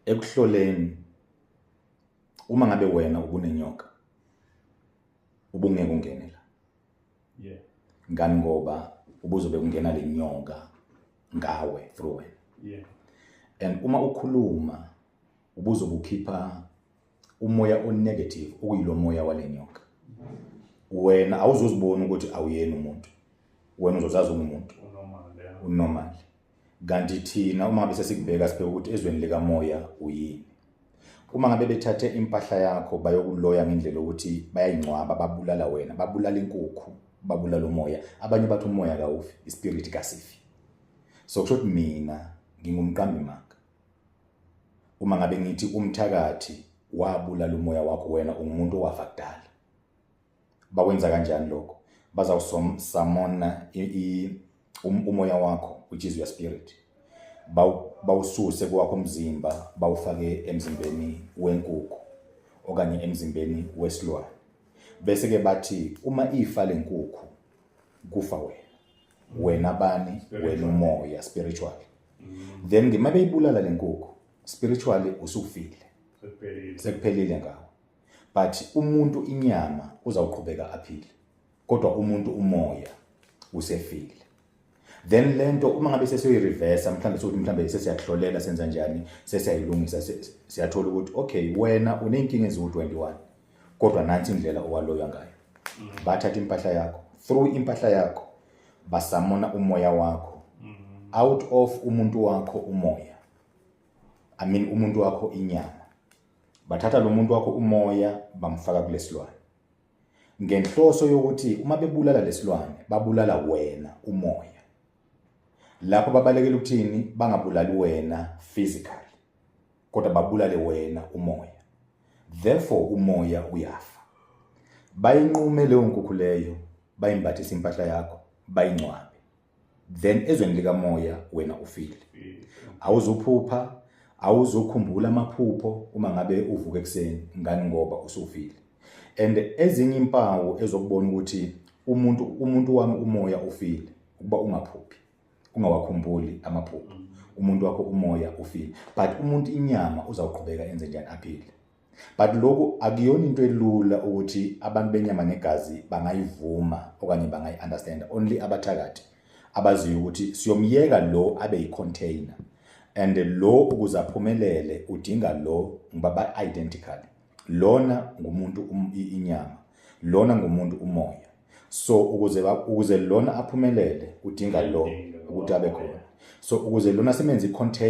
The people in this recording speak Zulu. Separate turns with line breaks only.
Ekuhloleni, uma ngabe wena ubunenyoka, ubungeke ungene la. Ngani? Ngoba ubuzobe kungena le nyoka ngawe, through wena. And uma ukhuluma, ubuzobe ukhipha umoya o-negative, okuyilo moya wale nyoka. Wena awuzozibona ukuthi awuyena umuntu, wena uzozazi ungumuntu.
U-normal, yeah.
U-normal, kanti thina uma ngabe sesikubheka, sibheka ukuthi ezweni likamoya uyini. Uma ngabe bethathe impahla yakho bayokuloya ngendlela yokuthi bayayingcwaba, babulala wena, babulala inkukhu, babulala umoya. Abanye bathi umoya kawufi, i-spirit kasifi. So kusho ukuthi mina ngingumqambi manga uma ngabe ngithi umthakathi wabulala umoya wakho, wena ungumuntu owafa kudala. Bakwenza kanjani lokho? Bazawusamona umoya wakho, which is your spirit, bawususe kuwakho umzimba, bawufake emzimbeni wenkukhu okanye emzimbeni wesilwane, bese ke bathi uma ifa lenkukhu, kufa wena. Wena bani? Wena umoya, spiritual. Then ngima beyibulala lenkukhu, spiritually usufile.
Sekuphelile.
Sekuphelile ngawo, but umuntu inyama uzawuqhubeka aphile, kodwa umuntu umoya usefile. Then lento uma ngabe sesiyoyi-reverse, mhlawumbe sokuthi mhlawumbe sesiyakuhlolela, senza njani, sesiyayilungisa, siyathola ukuthi okay, wena uney'nkinga eziwu-21, kodwa nansi indlela owaloywa ngayo. Bathatha impahla yakho, through impahla yakho basamona umoya wakho out of umuntu wakho umoya, I mean umuntu wakho inyama. Bathatha lo muntu wakho umoya, bamfaka kulesilwane ngenhloso yokuthi uma bebulala lesilwane, babulala wena umoya. Lapho babalekela ukuthini? Bangabulali wena physically, kodwa babulale wena umoya. Therefore umoya uyafa. Bayinqume leyo nkukhu leyo, bayimbathise impahla yakho, bayingcwabe. Then ezweni likamoya wena ufile, awuzuphupha, awuzukhumbula amaphupho uma ngabe uvuka ekuseni. Ngani? Ngoba usufile. And ezinye impawu ezokubona ukuthi umuntu wami umoya ufile, ukuba ungaphuphi, ungawakhumbuli amaphupho, umuntu wakho umoya ufile, but umuntu inyama uzawuqhubeka enze njani? Aphile. But lokhu akuyona into elula ukuthi abantu benyama negazi bangayivuma okanye bangayi-understand. Only abathakathi abaziyo ukuthi siyomyeka lo abe yi-container, and lo ukuze aphumelele udinga lo, ngoba ba-identical. Lona ngumuntu inyama, lona ngumuntu umoya. So ukuze lona aphumelele, udinga lo ukuthi abe khona. So ukuze lona simenze i-container.